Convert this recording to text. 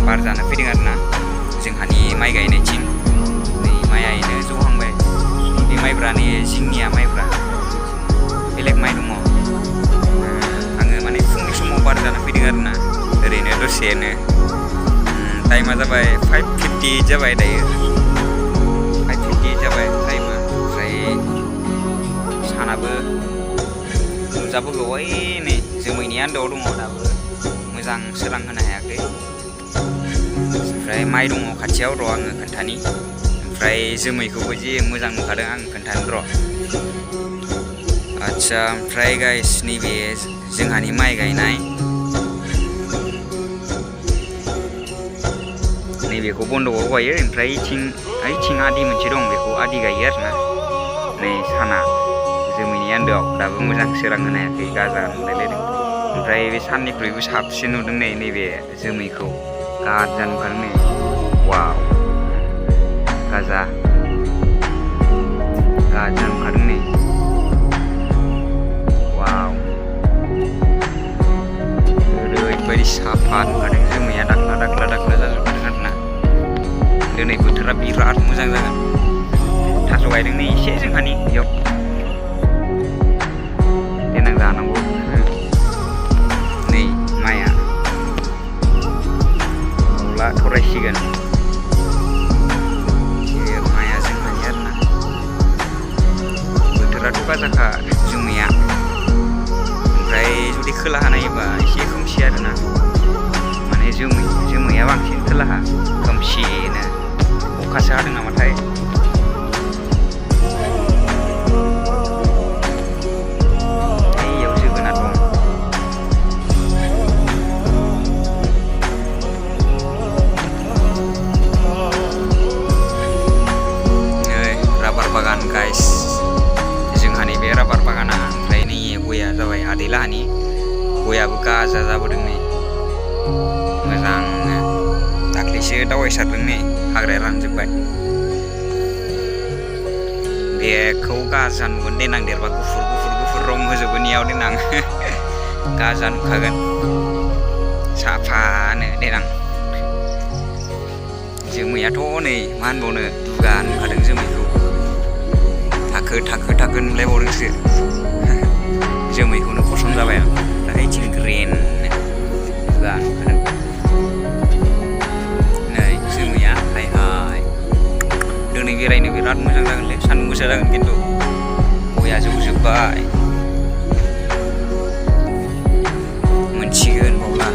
बार जानो फैदों आरोना जोंहानि माइ गायनायथिं नै माइआनो जौहांबाय बे माइब्रानि जिंनिया माइब्रा बेलेग माइ दङ आङो माने फुंनि समाव बार जानो फैदों आरोना ओरैनो दसेनो टाइमा जाबाय 5:58 जाबाय दायो 5:58 जाबाय टाइमा ओमफ्राय सानाबो नुजाबोगौ ओइ नै जोमैनि आन्दोआव दङ दाबो मोजां सोरां होनो हायाखै ओमफ्राय माइ दङ खाथियाव र' आङो खोन्थानि ओमफ्राय जोमैखौबो जि मोजां नुखादों आं खोन्थानो र' आदसा ओमफ्राय गाइस नैबे जोंहानि माइ गायनाय नैबेखौ बन्द'कआव गायो ओमफ्राय ओइथिं आदि मोनसे दं बेखौ आदि गायो आरोना नै साना जोमैनि आन्दोआव दाबो मोजां सोरां होनो हायाखै गाजा नुलायलायदों ओमफ्राय बे साननिख्रुइबो साबसिन नुदों नै नैबे जोमैखौ गाजा नुखादों नै वाव गाजा नुखादों नै वाव ओरैबायदि साफा नुखादों जोमैया दाख्ला जाजोबखादों आरोना दिनै बोथोरा बिराद मोजां जागोन थास' गायदों नै एसे जोंहानि बेयाव देनां जानांगौ नै माइआ अब्ला थरायसिगोन माइआ जोंहानि आरोना बोथोराथ' गाजाखा जोमैया ओमफ्राय जुदि खोलाहा नायोबा एसे खोमसि आरोना माने जोमैया बांसिन खोलाहा खोमसिनो अखासो हादों नामाथाय गाइस जोंहानि बे राबार बागाना ओमफ्राय नै गया जाबाय आदै लाहानि गयाबो गाजा जाबोदों नै मोजांनो दाख्लैसो दावायसारदों नै हाग्राया रानजोब्बाय बेखौ गाजा नुगोन देनां देरबा गुफुर रं होजोबगोन इयाव देनां गाजा नुखागोन साफानो देनां जोमैयाथ' नै मा होनबावनो दुगा नुखादों जोमैखौ थाखो नुलायबावदोंसो जोमैखौनो फसन जाबाय आं दाहायथिं ग्रेननो दुगा नुखादों नै जोमैया हाय दिनै बेरायनो बिराद मोजां जागोनलै सान्दुं गोसा जागोन खिन्थु गया जौजोब्बाय मोनसिगोन बावला